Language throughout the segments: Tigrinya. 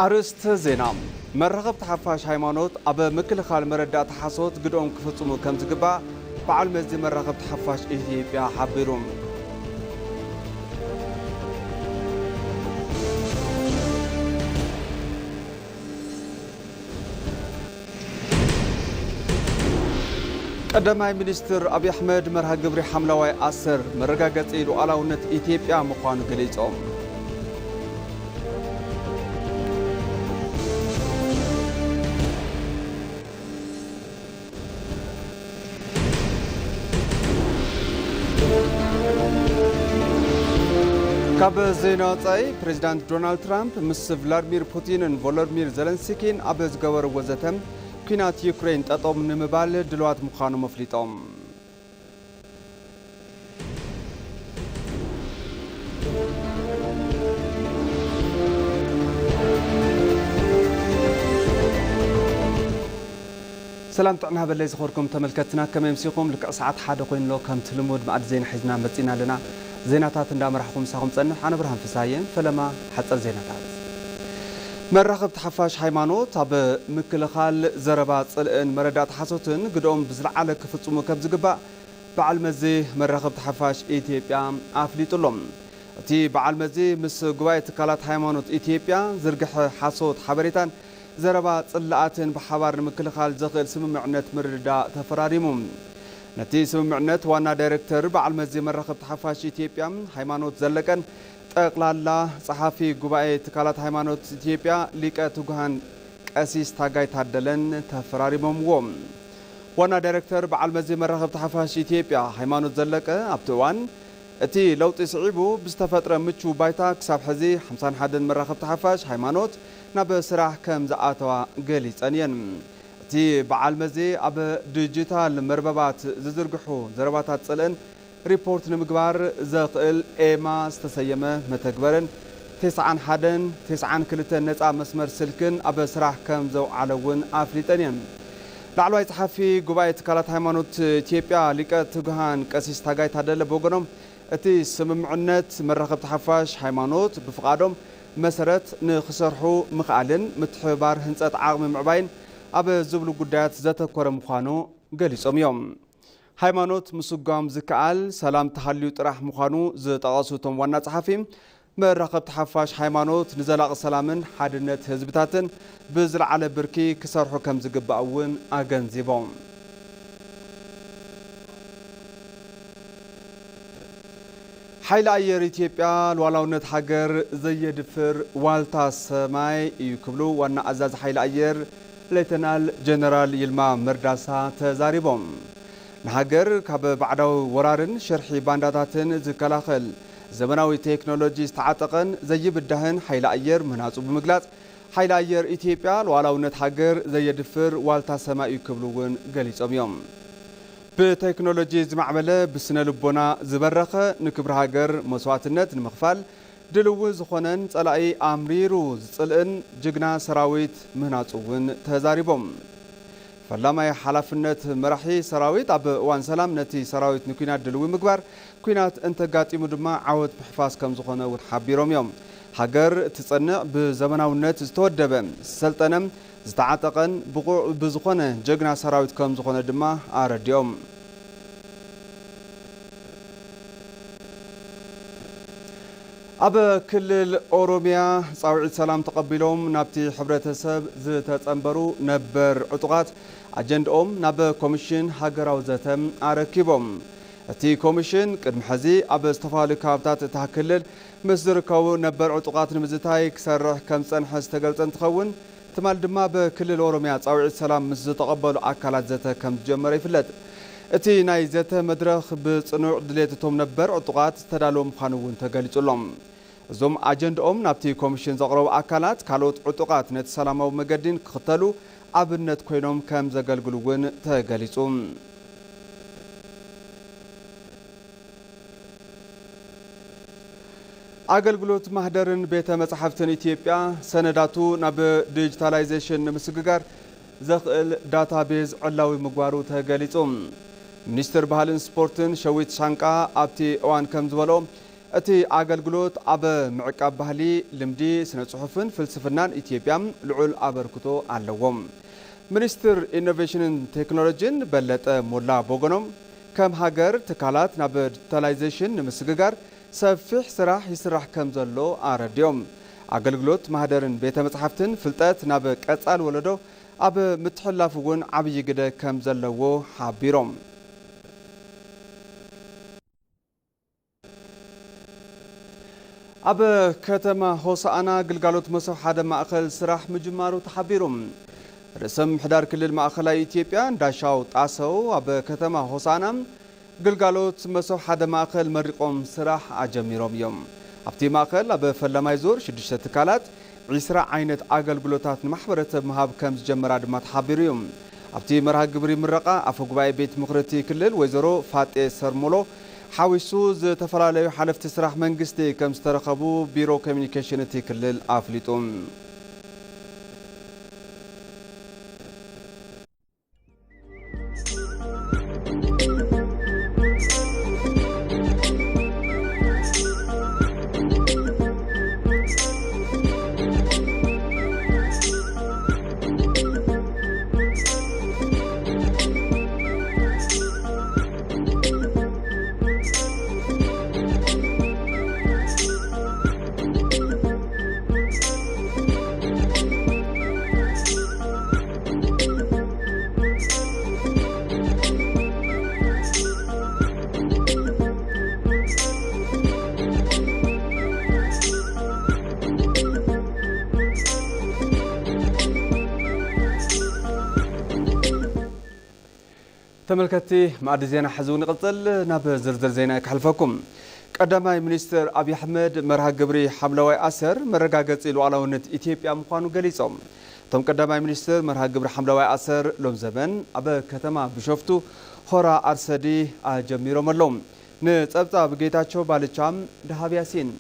ኣርእስተ ዜና። መራኸብቲ ሓፋሽ ሃይማኖት ኣብ ምክልኻል መረዳእታ ሓሶት ግድኦም ክፍጽሙ ከም ዝግባእ በዓል መዚ መራኸብቲ ሓፋሽ ኢትዮጵያ ሓቢሩ። ቀዳማይ ሚኒስትር ኣብይ ኣሕመድ መርሃ ግብሪ ሓምለዋይ ኣሰር መረጋገጺ ሉዓላውነት ኢትዮጵያ ምዃኑ ገሊጾም። ካብ ዜና ወጻኢ፣ ፕሬዚዳንት ዶናልድ ትራምፕ ምስ ቭላድሚር ፑቲንን ቮሎድሚር ዘለንስኪን ኣብ ዝገበርዎ ዘተ፣ ኲናት ዩክሬን ጠጠው ንምባል ድልዋት ምዃኖም ኣፍሊጦም። ሰላም ጥዕና ሃበለይ ዝኸበርኩም ተመልከትና፣ ከመይ ኣምሲኹም? ልክዕ ሰዓት ሓደ ኮይኑ ኣሎ። ከምቲ ልሙድ መኣዲ ዜና ሒዝና መጺና ኣለና። ዜናታት እንዳመራሕኹም ምሳኹም ጸንሕ፣ ኣነ ብርሃን ፍስሃየ። ፈለማ ሓጸር ዜናታት። መራኸብቲ ሓፋሽ ሃይማኖት ኣብ ምክልኻል ዘረባ ጽልእን መረዳእታ ሓሶትን ግድኦም ብዝለዓለ ክፍጽሙ ከም ዝግባእ በዓል መዚ መራኸብቲ ሓፋሽ ኢትዮጵያ ኣፍሊጡ ኣሎ። እቲ በዓል መዚ ምስ ጉባኤ ትካላት ሃይማኖት ኢትዮጵያ ዝርግሐ ሓሶት ሓበሬታን ዘረባ ጽላኣትን ብሓባር ንምክልኻል ዘኽእል ስምምዕነት ምርድዳእ ተፈራሪሙ። ነቲ ስምምዕነት ዋና ዳይሬክተር በዓል መዚ መራኸብቲ ሓፋሽ ኢትዮጵያ ሃይማኖት ዘለቀን ጠቕላላ ጸሓፊ ጉባኤ ትካላት ሃይማኖት ኢትዮጵያ ሊቀ ትጉሃን ቀሲስ ታጋይ ታደለን ተፈራሪሞምዎ። ዋና ዳይሬክተር በዓል መዚ መራኸብቲ ሓፋሽ ኢትዮጵያ ሃይማኖት ዘለቀ ኣብቲ እዋን፣ እቲ ለውጢ ስዒቡ ብዝተፈጥረ ምቹው ባይታ ክሳብ ሕዚ ሓምሳን ሓደን መራኸብቲ ሓፋሽ ሃይማኖት ናብ ስራሕ ከም ዝኣተዋ ገሊጸን እየን። እቲ በዓል መዚ ኣብ ዲጂታል መርበባት ዝዝርግሑ ዘረባታት ጽልእን ሪፖርት ንምግባር ዘኽእል ኤማ ዝተሰየመ መተግበርን ተስዓን ሓደን ተስዓን ክልተን ነጻ መስመር ስልክን ኣብ ስራሕ ከም ዘውዓለ እውን ኣፍሊጠን እየን። ላዕለዋይ ጸሓፊ ጉባኤ ትካላት ሃይማኖት ኢትዮጵያ ሊቀ ትጉሃን ቀሲስ ታጋይ ታደለ ብወገኖም፣ እቲ ስምምዕነት መራኸብቲ ሓፋሽ ሃይማኖት ብፍቓዶም መሰረት ንኽሰርሑ ምኽኣልን ምትሕብባር ህንጸት ዓቕሚ ምዕባይን ኣብ ዝብሉ ጉዳያት ዘተኮረ ምዃኑ ገሊጾም እዮም። ሃይማኖት ምስጓም ዝከኣል ሰላም ተሃልዩ ጥራሕ ምዃኑ ዝጠቐሱ እቶም ዋና ጸሓፊ፣ መራኸብቲ ሓፋሽ ሃይማኖት ንዘላቒ ሰላምን ሓድነት ህዝብታትን ብዝለዓለ ብርኪ ክሰርሑ ከም ዝግባእ እውን ኣገንዚቦም። ሓይሊ ኣየር ኢትዮጵያ ሉዓላውነት ሃገር ዘየድፍር ዋልታ ሰማይ እዩ ክብሉ ዋና ኣዛዚ ሓይሊ ኣየር ሌተናል ጀነራል ይልማ መርዳሳ ተዛሪቦም። ንሃገር ካብ ባዕዳዊ ወራርን ሽርሒ ባንዳታትን ዝከላኸል ዘመናዊ ቴክኖሎጂ ዝተዓጠቐን ዘይብዳህን ሓይሊ ኣየር ምህናጹ ብምግላጽ፣ ሓይሊ ኣየር ኢትዮጵያ ሉዓላውነት ሃገር ዘየድፍር ዋልታ ሰማይ እዩ ክብሉ እውን ገሊጾም እዮም። ብቴክኖሎጂ ዝማዕበለ፣ ብስነ ልቦና ዝበረኸ፣ ንክብሪ ሃገር መስዋእትነት ንምኽፋል ድልዊ ዝኾነን ጸላኢ ኣምሪሩ ዝጽልእን ጅግና ሰራዊት ምህናጹ እውን ተዛሪቦም። ፈላማይ ሓላፍነት መራሒ ሰራዊት ኣብ እዋን ሰላም ነቲ ሰራዊት ንኲናት ድልዊ ምግባር፣ ኲናት እንተጋጢሙ ድማ ዓወት ምሕፋስ ከም ዝኾነ እውን ሓቢሮም እዮም። ሃገር ትጸንዕ ብዘመናውነት ዝተወደበ፣ ዝሰልጠነ፣ ዝተዓጠቐን ብቑዕ ብዝኾነ ጀግና ሰራዊት ከም ዝኾነ ድማ ኣረዲኦም። ኣብ ክልል ኦሮሚያ ጻውዒት ሰላም ተቐቢሎም ናብቲ ሕብረተሰብ ዝተጸንበሩ ነበር ዕጡቓት ኣጀንድኦም ናብ ኮሚሽን ሃገራዊ ዘተ ኣረኪቦም። እቲ ኮሚሽን ቅድሚ ሕዚ ኣብ ዝተፈላለዩ ከባብታት እታ ክልል ምስ ዝርከቡ ነበር ዕጡቓት ንምዝታይ ክሰርሕ ከም ዝጸንሐ ዝተገልጸ እንትኸውን፣ ትማል ድማ ብክልል ኦሮሚያ ጻውዒት ሰላም ምስ ዝተቐበሉ ኣካላት ዘተ ከም ዝጀመረ ይፍለጥ። እቲ ናይ ዘተ መድረኽ ብጽኑዕ ድሌት እቶም ነበር ዕጡቓት ዝተዳለወ ምዃኑ እውን ተገሊጹ ኣሎ። እዞም ኣጀንድኦም ናብቲ ኮሚሽን ዘቕረቡ ኣካላት ካልኦት ዕጡቓት ነቲ ሰላማዊ መገዲ ንክኽተሉ ኣብነት ኮይኖም ከም ዘገልግሉ እውን ተገሊጹ። ኣገልግሎት ማህደርን ቤተ መጻሕፍትን ኢትዮጵያ ሰነዳቱ ናብ ዲጂታላይዜሽን ንምስግጋር ዘኽእል ዳታቤዝ ዕላዊ ምግባሩ ተገሊጹ። ሚኒስትር ባህልን ስፖርትን ሸዊት ሻንቃ ኣብቲ እዋን ከም ዝበሎ፣ እቲ ኣገልግሎት ኣብ ምዕቃብ ባህሊ፣ ልምዲ፣ ስነ ጽሑፍን ፍልስፍናን ኢትዮጵያ ልዑል ኣበርክቶ ኣለዎ። ሚኒስትር ኢኖቬሽንን ቴክኖሎጂን በለጠ ሞላ በጎኖም፣ ከም ሃገር ትካላት ናብ ዲጂታላይዜሽን ንምስግጋር ሰፊሕ ስራሕ ይስራሕ ከም ዘሎ ኣረዲኦም። ኣገልግሎት ማህደርን ቤተ መጻሕፍትን ፍልጠት ናብ ቀጻል ወለዶ ኣብ ምትሕልላፍ እውን ዓብዪ ግደ ከም ዘለዎ ሓቢሮም። ኣብ ከተማ ሆሳኣና ግልጋሎት መሶብ ሓደ ማእኸል ስራሕ ምጅማሩ ተሓቢሩ። ርእሰ ምምሕዳር ክልል ማእኸላይ ኢትዮጵያ እንዳሻው ጣሰው ኣብ ከተማ ሆሳኣና ግልጋሎት መሶብ ሓደ ማእኸል መሪቖም ስራሕ ኣጀሚሮም እዮም። ኣብቲ ማእኸል ኣብ ፈለማይ ዙር ሽዱሽተ ትካላት ዒስራ ዓይነት ኣገልግሎታት ንማሕበረሰብ ምሃብ ከም ዝጀመራ ድማ ተሓቢሩ እዩ። ኣብቲ መርሃ ግብሪ ምረቓ ኣፈ ጉባኤ ቤት ምኽሪ እቲ ክልል ወይዘሮ ፋጤ ሰርሞሎ ሓዊሱ ዝተፈላለዩ ሓለፍቲ ስራሕ መንግስቲ ከም ዝተረኸቡ ቢሮ ኮሚኒኬሽን እቲ ክልል ኣፍሊጡ። ተመልከትቲ መኣዲ ዜና ሕዚ እውን ይቕጽል። ናብ ዝርዝር ዜና ከሕልፈኩም። ቀዳማይ ሚኒስትር ኣብይ ኣሕመድ መርሃ ግብሪ ሓምለዋይ ኣሰር መረጋገጺ ሉዓላውነት ኢትዮጵያ ምዃኑ ገሊጾም። እቶም ቀዳማይ ሚኒስትር መርሃ ግብሪ ሓምለዋይ ኣሰር ሎም ዘበን ኣብ ከተማ ቢሾፍቱ ሆራ ኣርሰዲ ኣጀሚሮም ኣለዉ። ንጸብጻብ ጌታቸው ባልቻ፣ ደሃብ ያሲን።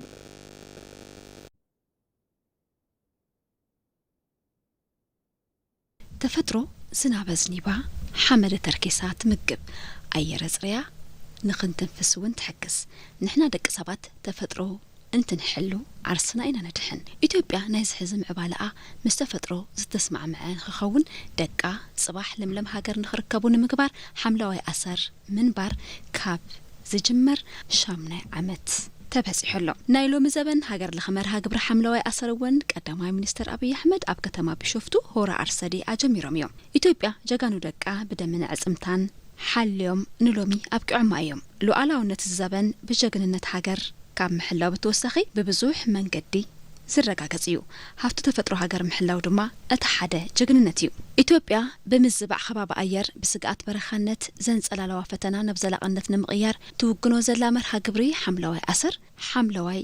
ተፈጥሮ ዝናብ ኣዝኒባ፣ ሓመድ ተርኪሳ ትምግብ፣ ኣየር ኣጽርያ ንኽንትንፍስ እውን ትሕግዝ። ንሕና ደቂ ሰባት ተፈጥሮ እንትንሕሉ ዓርስና ኢና ነድሕን። ኢትዮጵያ ናይዚ ሕዚ ምዕባለኣ ምስ ተፈጥሮ ዝተስማዕምዐ ንኽኸውን ደቃ ጽባሕ ለምለም ሃገር ንኽርከቡ ንምግባር ሓምለዋይ ኣሰር ምንባር ካብ ዝጅመር ሻምናይ ዓመት ተበጺሑ ኣሎ። ናይ ሎሚ ዘበን ሃገር ለኸ መርሃ ግብሪ ሓምለዋይ ኣሰር እውን ቀዳማይ ሚኒስትር ኣብይ ኣሕመድ ኣብ ከተማ ቢሾፍቱ ሆራ ኣርሰዲ ኣጀሚሮም እዮም። ኢትዮጵያ ጀጋኑ ደቃ ብደምን ዕጽምታን ሓልዮም ንሎሚ ኣብቂዖማ እዮም። ሉዓላውነት እዚ ዘበን ብጀግንነት ሃገር ካብ ምሕላው ብተወሳኺ ብብዙሕ መንገዲ ዝረጋገጽ እዩ። ሃፍቲ ተፈጥሮ ሃገር ምሕላው ድማ እቲ ሓደ ጅግንነት እዩ። ኢትዮጵያ ብምዝባዕ ከባቢ ኣየር ብስግኣት በረኻነት ዘንጸላለዋ ፈተና ናብ ዘላቕነት ንምቕያር ትውግኖ ዘላ መርሃ ግብሪ ሓምለዋይ ኣሰር ሓምለዋይ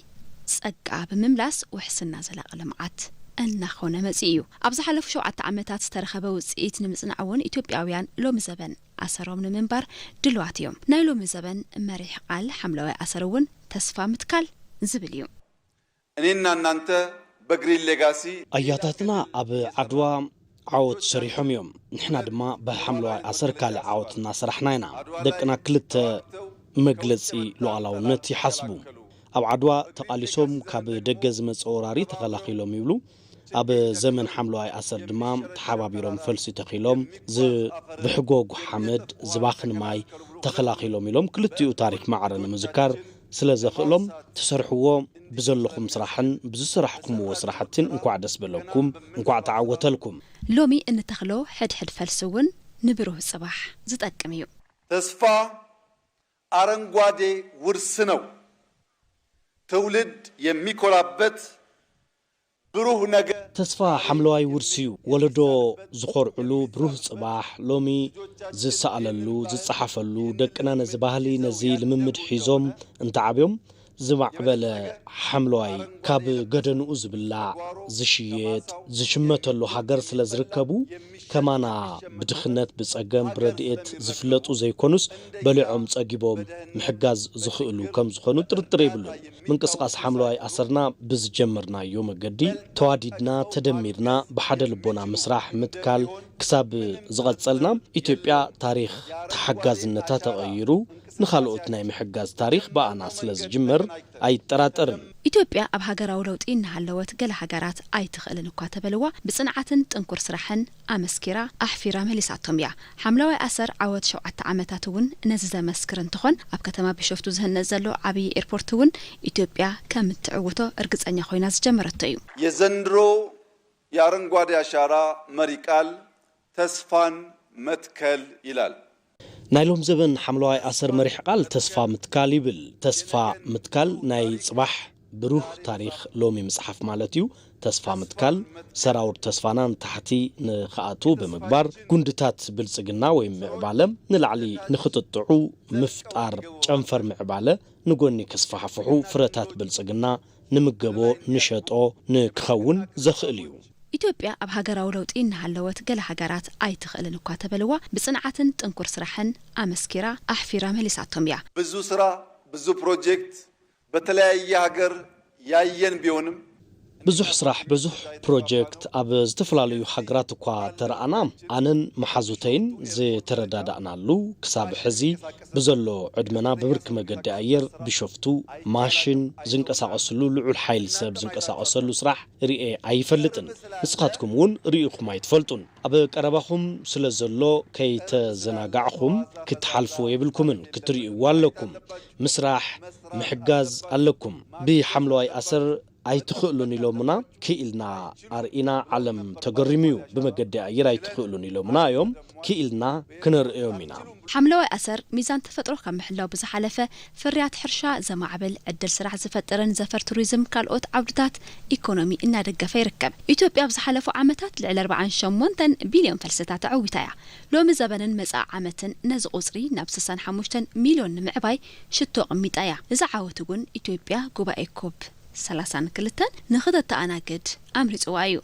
ጸጋ ብምምላስ ውሕስና ዘላቒ ልምዓት እናኾነ መጺኡ እዩ። ኣብ ዝሓለፉ ሸውዓተ ዓመታት ዝተረኸበ ውጽኢት ንምጽናዕ እውን ኢትዮጵያውያን ሎሚ ዘበን ኣሰሮም ንምንባር ድልዋት እዮም። ናይ ሎሚ ዘበን መሪሕ ቃል ሓምለዋይ ኣሰር እውን ተስፋ ምትካል ዝብል እዩ። እኔና እናንተ በግሪን ሌጋሲ ኣያታትና ኣብ ዓድዋ ዓወት ሰሪሖም እዮም። ንሕና ድማ ብሓምለዋይ ኣሰር ካልእ ዓወት እናሰራሕና ኢና። ደቅና ክልተ መግለጺ ሉዓላውነት ይሓስቡ። ኣብ ዓድዋ ተቓሊሶም ካብ ደገ ዝመጽእ ወራሪ ተኸላኺሎም ይብሉ። ኣብ ዘመን ሓምለዋይ ኣሰር ድማ ተሓባቢሮም ፈልሲ ተኺሎም፣ ዝብሕጎጉ ሓመድ፣ ዝባኽን ማይ ተኸላኺሎም ኢሎም ክልቲኡ ታሪኽ ማዕረ ንምዝካር ስለ ዘኽእሎም፣ ትሰርሕዎ ብዘለኹም ስራሕን ብዝሰራሕኩምዎ ስራሕትን እንኳዕ ደስ በለኩም፣ እንኳዕ ተዓወተልኩም። ሎሚ እንተኽሎ ሕድሕድ ፈልሲ እውን ንብሩህ ጽባሕ ዝጠቅም እዩ። ተስፋ አረንጓዴ ውርስ ነው። ትውልድ የሚኮራበት ብሩህ ነገ ተስፋ ሓምለዋይ ውርሲ እዩ። ወለዶ ዝኾርዕሉ ብሩህ ጽባሕ፣ ሎሚ ዝሰኣለሉ፣ ዝጸሓፈሉ፣ ደቅና ነዚ ባህሊ፣ ነዚ ልምምድ ሒዞም እንተዓብዮም፣ ዝማዕበለ ሓምለዋይ ካብ ገደንኡ ዝብላዕ፣ ዝሽየጥ፣ ዝሽመተሉ ሃገር ስለ ዝርከቡ፣ ከማና ብድኽነት፣ ብጸገም፣ ብረድኤት ዝፍለጡ ዘይኮኑስ፣ በሊዖም ጸጊቦም ምሕጋዝ ዝኽእሉ ከም ዝኾኑ ጥርጥር የብሉን። ምንቅስቓስ ሓምለዋይ ኣሰርና ብዝጀመርናዮ መገዲ ተዋዲድና፣ ተደሚርና፣ ብሓደ ልቦና ምስራሕ፣ ምትካል ክሳብ ዝቐጸልና፣ ኢትዮጵያ ታሪኽ ተሓጋዝነታ ተቐይሩ፣ ንኻልኦት ናይ ምሕጋዝ ታሪኽ ብኣና ስለ ዝጅመር ኣይጠራጠርን። ኢትዮጵያ ኣብ ሃገራዊ ለውጢ እናሃለወት ገለ ሃገራት ኣይትኽእልን እኳ ተበልዋ፣ ብጽንዓትን ጥንኩር ስራሕን ኣመስኪራ ኣሕፊራ መሊሳቶም እያ። ሓምለዋይ ኣሰር ዓወት ሸውዓተ ዓመታት እውን ነዚ ዘመስክር እንትኾን፣ ኣብ ከተማ ቢሾፍቱ ዝህነጽ ዘሎ ዓብዪ ኤርፖርት እውን ኢትዮጵያ ከም እትዕውቶ እርግጸኛ ኮይና ዝጀመረቶ እዩ። የዘንድሮ የአረንጓዴ አሻራ መሪ ቃል ተስፋን መትከል ይላል። ናይ ሎም ዘበን ሓምለዋይ ኣሰር መሪሕ ቃል ተስፋ ምትካል ይብል። ተስፋ ምትካል ናይ ጽባሕ ብሩህ ታሪኽ ሎሚ ምጽሓፍ ማለት እዩ። ተስፋ ምትካል ሰራውር ተስፋና ንታሕቲ ንኽኣትዉ ብምግባር፣ ጉንድታት ብልጽግና ወይ ምዕባለ ንላዕሊ ንኽጥጥዑ ምፍጣር፣ ጨንፈር ምዕባለ ንጎኒ ክስፋሕፍሑ፣ ፍረታት ብልጽግና ንምገቦ ንሸጦ ንክኸውን ዘኽእል እዩ። ኢትዮጵያ ኣብ ሃገራዊ ለውጢ እናሃለወት ገለ ሃገራት ኣይትኽእልን እኳ ተበልዋ፣ ብጽንዓትን ጥንኩር ስራሕን ኣመስኪራ ኣሕፊራ መሊሳቶም እያ። ብዙ ስራ፣ ብዙ ፕሮጀክት በተለያየ ሀገር ያየን ቢሆንም ብዙሕ ስራሕ፣ ብዙሕ ፕሮጀክት ኣብ ዝተፈላለዩ ሃገራት እኳ ተረኣና፣ ኣነን መሓዙተይን ዝተረዳዳእናሉ ክሳብ ሕዚ ብዘሎ ዕድመና ብብርኪ መገዲ ኣየር ቢሾፍቱ ማሽን ዝንቀሳቐስሉ፣ ልዑል ሓይሊ ሰብ ዝንቀሳቐሰሉ ስራሕ ርእየ ኣይፈልጥን። ንስኻትኩም እውን ርኢኹም ኣይትፈልጡን። ኣብ ቀረባኹም ስለ ዘሎ ከይተዘናጋዕኹም ክትሓልፍዎ የብልኩምን። ክትርእይዎ ኣለኩም። ምስራሕ፣ ምሕጋዝ ኣለኩም። ብሓምለዋይ ኣሰር ኣይትኽእሉን ኢሎምና፣ ክኢልና ኣርኢና፣ ዓለም ተገሪሙ እዩ። ብመገዲ ኣየር ኣይትኽእሉን ኢሎምና እዮም፣ ክኢልና ክነርእዮም ኢና። ሓምለዋይ ኣሰር ሚዛን ተፈጥሮ ካብ ምሕላው ብዝሓለፈ፣ ፍርያት ሕርሻ ዘማዕብል፣ ዕድል ስራሕ ዝፈጥርን ዘፈር ቱሪዝም ካልኦት ዓውድታት ኢኮኖሚ እናደገፈ ይርከብ። ኢትዮጵያ ኣብ ዝሓለፉ ዓመታት ልዕሊ ኣርባዓን ሸሞንተን ቢልዮን ፈልስታት ኣዕዊታ እያ። ሎሚ ዘበንን መጻኢ ዓመትን ነዚ ቁጽሪ ናብ ስሳን ሓሙሽተን ሚልዮን ንምዕባይ ሽቶ ኣቐሚጣ እያ። እዚ ዓወት እውን ኢትዮጵያ ጉባኤ ኮፕ ሰላሳን ክልተን ንኽተተኣናግድ ኣምሪጽዋ እዩ።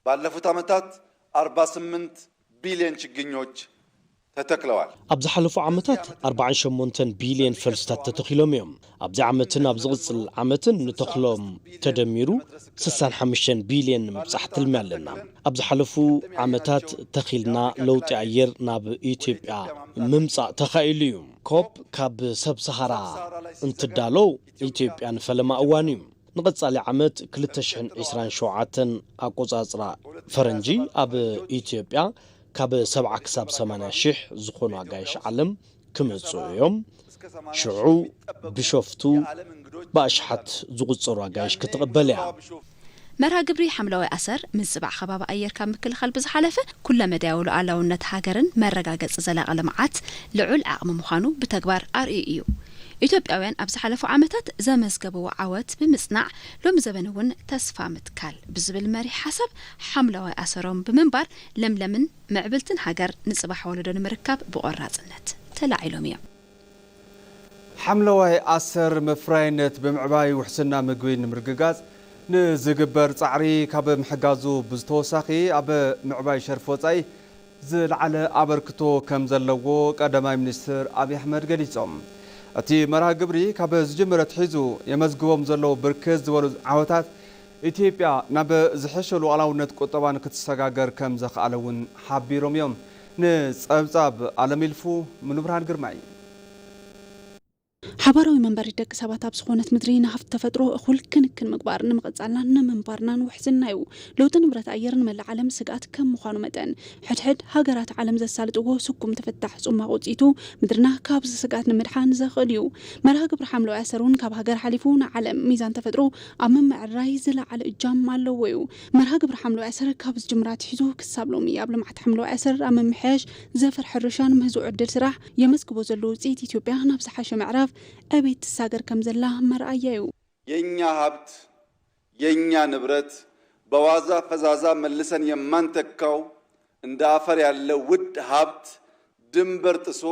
ባለፉት ዓመታት ኣርባ ስምንት ቢልዮን ችግኞች ተተክለዋል። ኣብ ዝሓለፉ ዓመታት ኣርባዓን ሸሞንተን ቢልዮን ፈልስታት ተተኺሎም እዮም። ኣብዚ ዓመትን ኣብ ዝቕጽል ዓመትን ንተኽሎም ተደሚሩ ስሳን ሓሙሽተን ቢልዮን ንምብጻሕ ትልሚ ኣለና። ኣብ ዝሓለፉ ዓመታት ተኺልና ለውጢ ኣየር ናብ ኢትዮጵያ ምምጻእ ተኻኢሉ እዩ። ኮፕ ካብ ሰብ ሰሃራ እንትዳሎ ኢትዮጵያ ንፈለማ እዋን እዩ። ንቐጻሊ ዓመት ክልተ ሽሕን ዕስራን ሸውዓተን ኣቆጻጽራ ፈረንጂ ኣብ ኢትዮጵያ ካብ ሰብዓ ክሳብ ሰማንያ ሽሕ ዝኾኑ ኣጋይሽ ዓለም ክመጽኡ እዮም። ሽዑ ቢሾፍቱ ብኣሽሓት ዝቑጸሩ ኣጋይሽ ክትቕበል እያ። መርሃ ግብሪ ሓምለዋይ ኣሰር ምዝባዕ ከባቢ ኣየር ካብ ምክልኻል ብዝሓለፈ ኩለመዳያዊ ሉዓላውነት ሃገርን መረጋገጺ ዘላቒ ልምዓት ልዑል ዓቕሚ ምዃኑ ብተግባር ኣርእዩ እዩ። ኢትዮጵያውያን ኣብ ዝሓለፉ ዓመታት ዘመዝገብዎ ዓወት ብምጽናዕ ሎሚ ዘበን እውን ተስፋ ምትካል ብዝብል መሪሕ ሓሳብ ሓምለዋይ ኣሰሮም ብምንባር ለምለምን ምዕብልትን ሃገር ንጽባሕ ወለዶ ንምርካብ ብቖራጽነት ተላዒሎም እዮም። ሓምለዋይ ኣሰር ምፍራይነት ብምዕባይ ውሕስና ምግቢ ንምርግጋጽ ንዝግበር ጻዕሪ ካብ ምሕጋዙ ብዝተወሳኺ ኣብ ምዕባይ ሸርፊ ወጻኢ ዝለዓለ ኣበርክቶ ከም ዘለዎ ቀዳማይ ሚኒስትር ኣብይ ኣሕመድ ገሊጾም። እቲ መርሃ ግብሪ ካብ ዝጅምር ኣትሒዙ የመዝግቦም ዘለዉ ብርክት ዝበሉ ዓወታት ኢትዮጵያ ናብ ዝሐሸ ሉዓላውነት ቁጠባ ንክትሰጋገር ከም ዘኽኣለ እውን ሓቢሮም እዮም። ንጸብጻብ ኣለሚልፉ ምሉብርሃን ግርማይ። ሓባራዊ መንበሪ ደቂ ሰባት ኣብ ዝኾነት ምድሪ ንሃፍቲ ተፈጥሮ እኹል ክንክን ምግባር ንምቕጻልናን ንምንባርናን ውሕስና እዩ። ለውጢ ንብረት ኣየር ንመላእ ዓለም ስግኣት ከም ምዃኑ መጠን፣ ሕድሕድ ሃገራት ዓለም ዘሳልጥዎ ስኩም ተፈታሕ ጽማቕ ውጽኢቱ ምድርና ካብዚ ስግኣት ንምድሓን ዘኽእል እዩ። መርሃ ግብሪ ሓምለዋይ ኣሰር እውን ካብ ሃገር ሓሊፉ ንዓለም ሚዛን ተፈጥሮ ኣብ ምምዕርራይ ዝለዓለ እጃም ኣለዎ እዩ። መርሃ ግብሪ ሓምለዋይ ኣሰር ካብ ዝጅምር ኣትሒዙ ክሳብ ሎሚ ኣብ ልምዓት ሓምለዋይ ኣሰር ኣብ ምምሕያሽ ዘፈር ሕርሻን ምህዞ ዕድል ስራሕ የመዝግቦ ዘሎ ውፅኢት ኢትዮጵያ ናብ ዝሓሸ ምዕራፍ ዕቤት ትሳገር ከም ዘላ መርኣያ እዩ። የኛ ሃብት፣ የኛ ንብረት በዋዛ ፈዛዛ መልሰን የማንተካው እንደ አፈር ያለ ውድ ሃብት ድንበር ጥሶ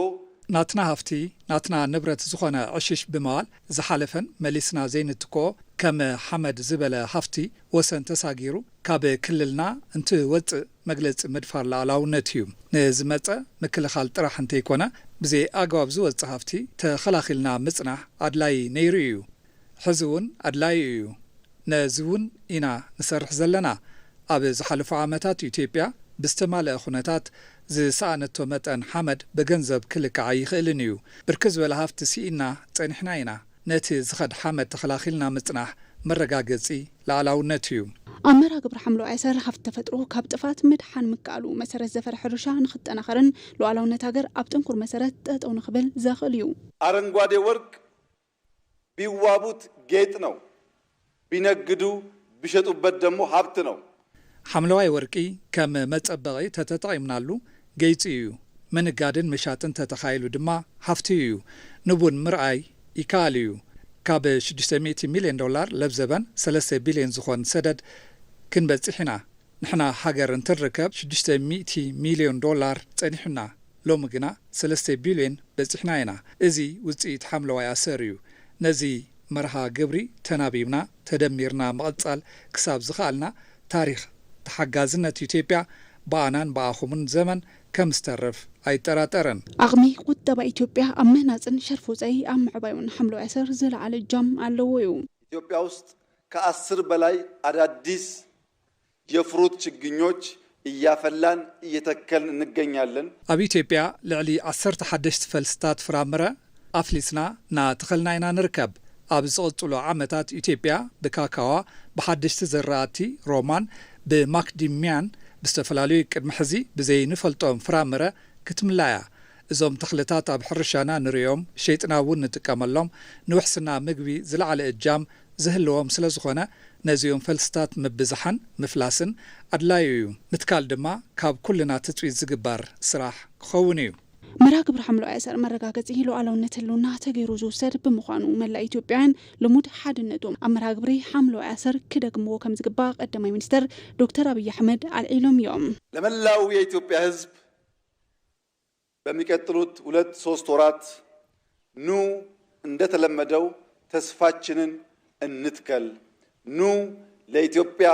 ናትና ሃፍቲ፣ ናትና ንብረት ዝኾነ ዕሽሽ ብምባል ዝሓለፈን መሊስና ዘይንትክኦ ከም ሓመድ ዝበለ ሃፍቲ ወሰን ተሳጊሩ ካብ ክልልና እንትወፅእ መግለፂ ምድፋር ሉዓላውነት እዩ። ንዝመፀ ምክልኻል ጥራሕ እንተይኮነ ብዘይ ኣግባብ ዝወፅእ ሃፍቲ ተኸላኺልና ምፅናሕ ኣድላዪ ነይሩ እዩ። ሕዚ እውን ኣድላዪ እዩ። ነዚ እውን ኢና ንሰርሕ ዘለና። ኣብ ዝሓለፉ ዓመታት ኢትዮጵያ ብዝተማልአ ኩነታት ዝሰኣነቶ መጠን ሓመድ ብገንዘብ ክልካዕ ኣይኽእልን እዩ። ብርክት ዝበለ ሃፍቲ ስኢና ጸኒሕና ኢና። ነቲ ዝኸድ ሓመድ ተኸላኺልና ምጽናሕ መረጋገጺ ሉዓላውነት እዩ። ኣብ መርሃ ግብሪ ሓምለዋይ ኣሰር ሃፍቲ ተፈጥሮ ካብ ጥፍኣት ምድሓን ምክኣሉ መሰረት ዘፈር ሕርሻ ንክጠናኸርን ሉዓላውነት ሃገር ኣብ ጥንኩር መሰረት ጠጠው ንክብል ዘኽእል እዩ። አረንጓዴ ወርቅ ቢዋቡት ጌጥ ነው፣ ቢነግዱ ቢሸጡበት ደግሞ ሀብት ነው። ሓምለዋይ ወርቂ ከም መጸበቒ ተተጠቒምናሉ ገይጺ እዩ። ምንጋድን ምሻጥን ተተኻይሉ ድማ ሃፍቲ እዩ። ንቡን ምርኣይ ይከኣል እዩ። ካብ ሽዱሽተ ሚእቲ ሚልዮን ዶላር ለብዘበን ሰለስተ ቢልዮን ዝኾን ሰደድ ክንበጽሕ ኢና። ንሕና ሃገር እንትንርከብ ሽዱሽተ ሚእቲ ሚልዮን ዶላር ጸኒሑና። ሎሚ ግና ሰለስተ ቢልዮን በጺሕና ኢና። እዚ ውጽኢት ሓምለዋይ ኣሰር እዩ። ነዚ መርሃ ግብሪ ተናቢብና ተደሚርና ምቕጻል ክሳብ ዝኸኣልና ታሪኽ ተሓጋዝነት ኢትዮጵያ ብኣናን ብኣኹምን ዘመን ከም ዝተርፍ ኣይጠራጠርን። ዓቕሚ ቁጠባ ኢትዮጵያ ኣብ ምህናፅን ሸርፊ ወፃኢ ኣብ ምዕባይ እውን ሓምለዋይ ኣሰር ዝለዓለ እጃም ኣለዎ እዩ። ኢትዮጵያ ውስጥ ከአስር በላይ አዳዲስ የፍሩት ችግኞች እያፈላን እየተከልን እንገኛለን። ኣብ ኢትዮጵያ ልዕሊ ዓሰርተ ሓደሽተ ፈልስታት ፍራምረ ኣፍሊስና እናተኸልና ኢና ንርከብ። ኣብ ዝቕፅሉ ዓመታት ኢትዮጵያ ብካካዋ፣ ብሓደሽቲ ዘራእቲ ሮማን፣ ብማክዲምያን ብዝተፈላለዩ ቅድሚ ሕዚ ብዘይንፈልጦም ፍራምረ ክትምላ እያ። እዞም ተኽልታት ኣብ ሕርሻና ንርእዮም፣ ሸይጥና እውን ንጥቀመሎም፣ ንውሕስና ምግቢ ዝለዓለ እጃም ዝህልዎም ስለዝኾነ ነዚኦም ፈልስታት ምብዝሓን ምፍላስን ኣድላዩ እዩ። ምትካል ድማ ካብ ኩልና ትፅቢት ዝግበር ስራሕ ክኸውን እዩ። መርሃ ግብሪ ሓምለዋይ ኣሰር መረጋገፂ ሉዓላውነት ህልውና ተገይሩ ዝውሰድ ብምዃኑ መላእ ኢትዮጵያውያን ልሙድ ሓድነቶም ኣብ መርሃ ግብሪ ሓምለዋይ ኣሰር ክደግምዎ ከምዝግባእ ቀዳማይ ሚኒስተር ዶክተር ኣብይ ኣሕመድ ኣልዒሎም እዮም። ለመላው የኢትዮጵያ ህዝብ በሚቀጥሉት ሁለት ሶስት ወራት ኑ እንደተለመደው ተስፋችንን እንትከል፣ ኑ ለኢትዮጵያ።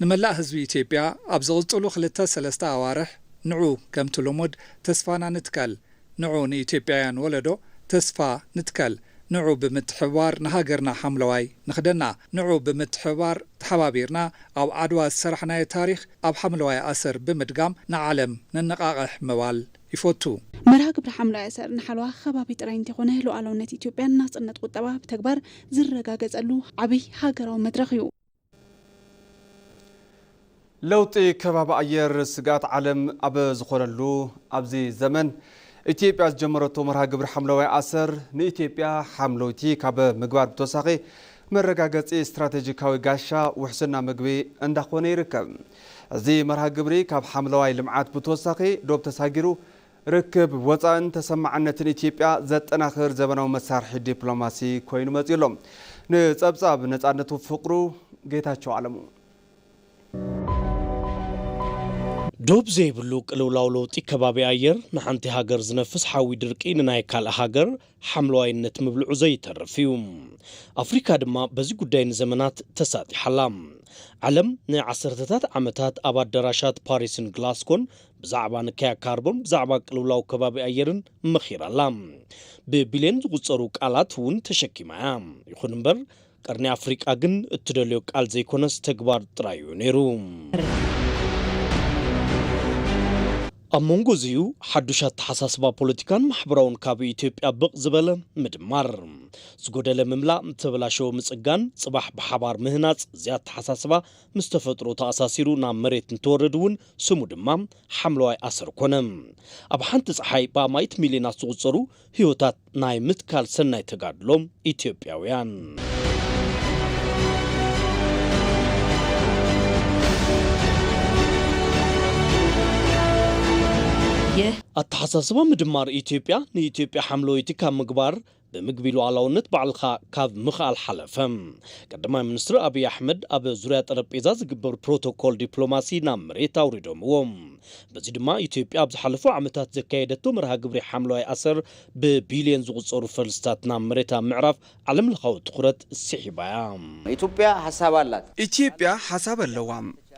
ንመላእ ህዝቢ ኢትዮጵያ ኣብ ዝቕፅሉ ክልተ ሰለስተ ኣዋርሕ ንዑ ከምቲ ልሙድ ተስፋና ንትከል፣ ንዑ ንኢትዮጵያውያን ወለዶ ተስፋ ንትከል፣ ንዑ ብምትሕብባር ንሃገርና ሓምለዋይ ንኽደና፣ ንዑ ብምትሕብባር ተሓባቢርና ኣብ ዓድዋ ዝሰራሕናዮ ታሪኽ ኣብ ሓምለዋይ ኣሰር ብምድጋም ንዓለም ነነቓቕሕ ምባል ይፈቱ። መርሃ ግብሪ ሓምለዋይ ኣሰር ንሓለዋ ከባቢ ጥራይ እንተይኮነ ሉዓላውነት ኢትዮጵያን ናፅነት ቁጠባ ብተግባር ዝረጋገፀሉ ዓብይ ሃገራዊ መድረኽ እዩ። ለውጢ ከባቢ ኣየር ስግኣት ዓለም ኣብ ዝኾነሉ ኣብዚ ዘመን ኢትዮጵያ ዝጀመረቶ መርሃ ግብሪ ሓምለዋይ ኣሰር ንኢትዮጵያ ሓምለወይቲ ካብ ምግባር ብተወሳኺ መረጋገፂ ስትራቴጂካዊ ጋሻ ውሕስና ምግቢ እንዳኾነ ይርከብ። እዚ መርሃ ግብሪ ካብ ሓምለዋይ ልምዓት ብተወሳኺ ዶብ ተሳጊሩ ርክብ ወፃእን ተሰማዕነትን ኢትዮጵያ ዘጠናኽር ዘበናዊ መሳርሒ ዲፕሎማሲ ኮይኑ መፂኡ ኣሎ። ንፀብፃብ ነፃነቱ ፍቅሩ ጌታቸው ኣለሙ። ዶብ ዘይብሉ ቅልውላው ለውጢ ከባቢ ኣየር ንሓንቲ ሃገር ዝነፍስ ሓዊ ድርቂ ንናይ ካልእ ሃገር ሓምለዋይነት ምብልዑ ዘይተርፍ እዩ። ኣፍሪካ ድማ በዚ ጉዳይ ንዘመናት ተሳጢሓላ። ዓለም ንዓሰርተታት ዓመታት ኣብ ኣዳራሻት ፓሪስን ግላስኮን ብዛዕባ ንካያ ካርቦን ብዛዕባ ቅልውላው ከባቢ ኣየርን መኺራላ። ብቢልዮን ዝቑጸሩ ቃላት እውን ተሸኪማ እያ። ይኹን እምበር ቀርኒ ኣፍሪቃ ግን እትደልዮ ቃል ዘይኮነስ ተግባር ጥራይ እዩ ነይሩ። ኣብ መንጎ እዚዩ ሓዱሽ ኣተሓሳስባ ፖለቲካን ማሕበራውን ካብ ኢትዮጵያ ብቕ ዝበለ ምድማር፣ ዝጎደለ ምምላእ፣ ዝተበላሸወ ምጽጋን፣ ጽባሕ ብሓባር ምህናጽ፣ እዚ ኣተሓሳስባ ምስ ተፈጥሮ ተኣሳሲሩ ናብ መሬት እንትወርድ እውን ስሙ ድማ ሓምለዋይ ኣሰር ኮነ። ኣብ ሓንቲ ጸሓይ ብኣማኢት ሚልዮናት ዝቑጸሩ ህይወታት ናይ ምትካል ሰናይ ተጋድሎ ኢትዮጵያውያን። ይህ ኣተሓሳስባ ምድማር ኢትዮጵያ ንኢትዮጵያ ሓምለወይቲ ካብ ምግባር ብምግቢ ሉዓላውነት ባዕልኻ ካብ ምኽኣል ሓለፈ። ቀዳማይ ሚኒስትር ኣብይ ኣሕመድ ኣብ ዙርያ ጠረጴዛ ዝግበር ፕሮቶኮል ዲፕሎማሲ ናብ መሬት ኣውሪዶምዎ። በዚ ድማ ኢትዮጵያ ኣብ ዝሓለፉ ዓመታት ዘካየደቶ መርሃ ግብሪ ሓምለዋይ ኣሰር ብቢልዮን ዝቑጸሩ ፈልስታት ናብ መሬት ኣብ ምዕራፍ ዓለም ለኻዊ ትኹረት ስሒባ እያ። ኢትዮጵያ ሓሳብ ኣላት። ኢትዮጵያ ሓሳብ ኣለዋ።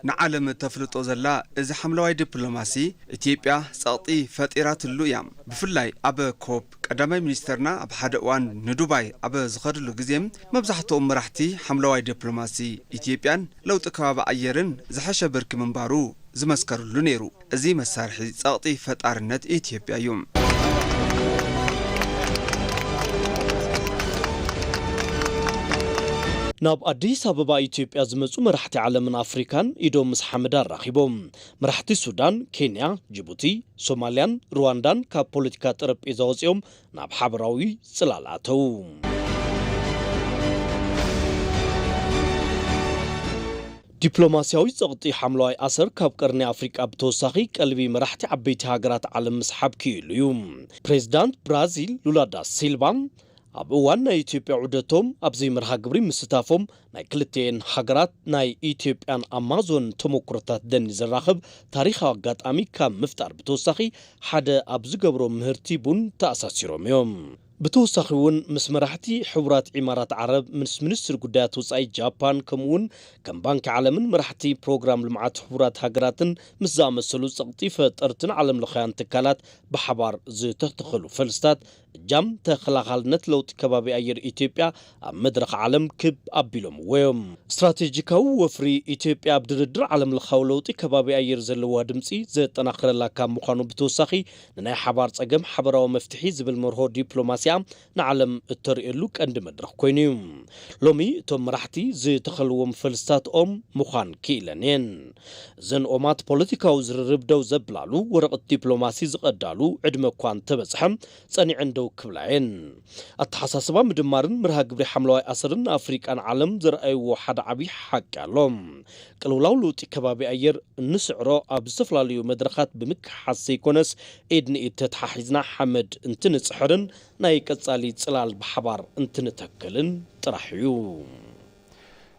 ንዓለም ተፍልጦ ዘላ እዚ ሓምለዋይ ዲፕሎማሲ ኢትዮጵያ ጸቕጢ ፈጢራትሉ እያ። ብፍላይ ኣብ ኮፕ ቀዳማይ ሚኒስተርና ኣብ ሓደ እዋን ንዱባይ ኣብ ዝኸድሉ ግዜ መብዛሕትኦም መራሕቲ ሓምለዋይ ዲፕሎማሲ ኢትዮጵያን ለውጢ ከባቢ ኣየርን ዝሐሸ ብርኪ ምንባሩ ዝመስከርሉ ነይሩ። እዚ መሳርሒ ጸቕጢ ፈጣርነት ኢትዮጵያ እዩ። ናብ ኣዲስ ኣበባ ኢትዮጵያ ዝመጹ መራሕቲ ዓለምን ኣፍሪካን ኢዶም ምስ ሓመድ ኣራኺቦም። መራሕቲ ሱዳን፣ ኬንያ፣ ጅቡቲ፣ ሶማልያን ሩዋንዳን ካብ ፖለቲካ ጠረጴዛ ወጺኦም ናብ ሓበራዊ ጽላል ኣተዉ። ዲፕሎማስያዊ ጸቕጢ ሓምለዋይ ኣሰር ካብ ቀርኒ ኣፍሪቃ ብተወሳኺ ቀልቢ መራሕቲ ዓበይቲ ሃገራት ዓለም ምስሓብ ክኢሉ እዩ። ፕሬዚዳንት ብራዚል ሉላ ዳ ሲልቫ ኣብ እዋን ናይ ኢትዮጵያ ዑደቶም ኣብዚ መርሃ ግብሪ ምስታፎም ናይ ክልቲኤን ሃገራት ናይ ኢትዮጵያን ኣማዞን ተሞክሮታት ደኒ ዘራኽብ ታሪኻዊ ኣጋጣሚ ካብ ምፍጣር ብተወሳኺ ሓደ ኣብ ዝገብሮ ምህርቲ ቡን ተኣሳሲሮም እዮም። ብተወሳኺ እውን ምስ መራሕቲ ሕቡራት ኢማራት ዓረብ፣ ምስ ሚኒስትሪ ጉዳያት ወጻኢ ጃፓን፣ ከምኡ እውን ከም ባንኪ ዓለምን መራሕቲ ፕሮግራም ልምዓት ሕቡራት ሃገራትን ምስ ዝኣመሰሉ ጸቕጢ ፈጠርትን ዓለምለኻውያን ትካላት ብሓባር ዝተተኸሉ ፈልስታት እጃም ተኸላኻልነት ለውጢ ከባቢ ኣየር ኢትዮጵያ ኣብ መድረኽ ዓለም ክብ ኣቢሎምዎ እዮም። ስትራቴጂካዊ ወፍሪ ኢትዮጵያ ኣብ ድርድር ዓለምለኻዊ ለውጢ ከባቢ ኣየር ዘለዋ ድምፂ ዘጠናኽረላ ካብ ምዃኑ ብተወሳኺ ንናይ ሓባር ጸገም ሓበራዊ መፍትሒ ዝብል መርሆ ዲፕሎማሲያ ንዓለም እተርእየሉ ቀንዲ መድረኽ ኮይኑ እዩ። ሎሚ እቶም መራሕቲ ዝተኸልዎም ፈልስታት ኦም ምዃን ክኢለን እየን። እዘን ኦማት ፖለቲካዊ ዝርርብ ደው ዘብላሉ፣ ወረቐት ዲፕሎማሲ ዝቐዳሉ ዕድመ እኳ እንተበጽሐ ጸኒዐን ደው ክብላ እየን። ኣተሓሳስባ ምድማርን መርሃ ግብሪ ሓምለዋይ ኣሰርን ኣፍሪቃን ዓለም ዘርኣይዎ ሓደ ዓብዪ ሓቂ ኣሎ። ቅልውላው ለውጢ ከባቢ ኣየር እንስዕሮ ኣብ ዝተፈላለዩ መድረኻት ብምክሓስ ዘይኮነስ ኢድ ንኢድ ተተሓሒዝና ሓመድ እንትንጽሕርን ናይ ቀጻሊ ጽላል ብሓባር እንትንተክልን ጥራሕ እዩ።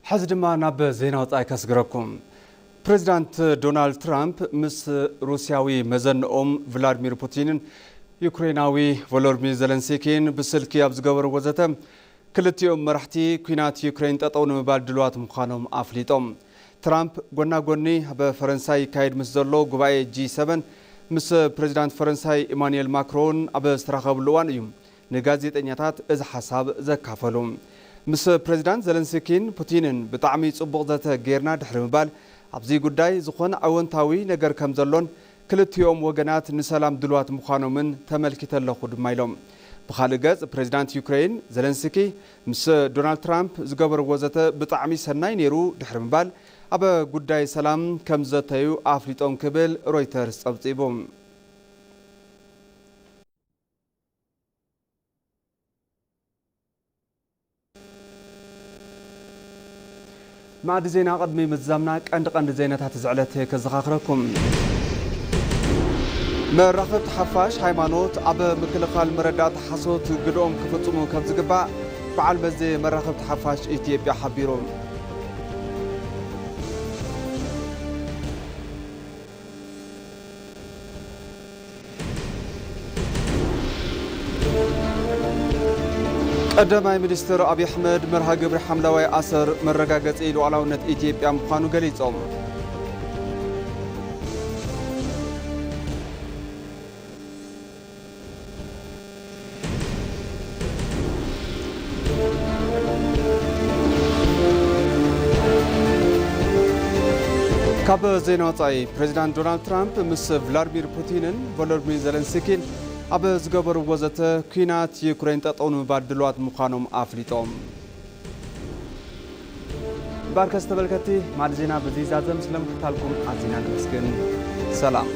ሕዚ ድማ ናብ ዜና ወጻኢ ከስግረኩም። ፕሬዚዳንት ዶናልድ ትራምፕ ምስ ሩስያዊ መዘንኦም ቭላድሚር ፑቲንን ዩክሬናዊ ቮሎድሚር ዘለንስኪን ብስልኪ ኣብ ዝገበርዎ ዘተ፣ ክልቲኦም መራሕቲ ኲናት ዩክሬን ጠጠው ንምባል ድልዋት ምዃኖም ኣፍሊጦም። ትራምፕ ጎና ጎኒ ኣብ ፈረንሳይ ይካየድ ምስ ዘሎ ጉባኤ ጂ ሰቨን ምስ ፕሬዚዳንት ፈረንሳይ ኢማኑኤል ማክሮን ኣብ ዝተራኸብሉ እዋን እዩ ንጋዜጠኛታት እዚ ሓሳብ ዘካፈሉ። ምስ ፕሬዚዳንት ዘለንስኪን ፑቲንን ብጣዕሚ ጽቡቕ ዘተ ጌርና ድሕሪ ምባል፣ ኣብዚ ጉዳይ ዝኾነ ኣወንታዊ ነገር ከም ዘሎን ክልቲኦም ወገናት ንሰላም ድልዋት ምዃኖምን ተመልኪተ ኣለኹ ድማ ኢሎም። ብኻልእ ገጽ፣ ፕሬዚዳንት ዩክሬን ዘለንስኪ ምስ ዶናልድ ትራምፕ ዝገበርዎ ዘተ ብጣዕሚ ሰናይ ነይሩ ድሕሪ ምባል፣ ኣብ ጉዳይ ሰላም ከም ዝዘተዩ ኣፍሊጦም ክብል ሮይተርስ ጸብጺቡ። ማዕዲ ዜና ቅድሚ ምዝዛምና ቀንዲ ቀንዲ ዜናታት እዚ ዕለት ከዘኻኽረኩም። መራኸብቲ ሓፋሽ ሃይማኖት ኣብ ምክልኻል መረዳእታ ሓሶት ግድኦም ክፍጽሙ ከም ዝግባእ በዓል መዚ መራኸብቲ ሓፋሽ ኢትዮጵያ ሓቢሩ። ቀዳማይ ሚኒስትር ኣብይ ኣሕመድ መርሃ ግብሪ ሓምለዋይ ኣሰር መረጋገፂ ሉዓላውነት ኢትዮጵያ ምዃኑ ገሊፆም። ካብ ዜና ወጻኢ፣ ፕሬዚዳንት ዶናልድ ትራምፕ ምስ ቭላድሚር ፑቲንን ቮሎድሚር ዘለንስኪን ኣብ ዝገበርዎ ዘተ፣ ኲናት ዩክሬን ጠጠው ንምባል ድልዋት ምዃኖም ኣፍሊጦም። እምበኣርከስ ተመልከትቲ፣ ማዕዲ ዜና በዚ ይዛዘም። ስለምክታልኩም ኣዚና ነመስግን። ሰላም።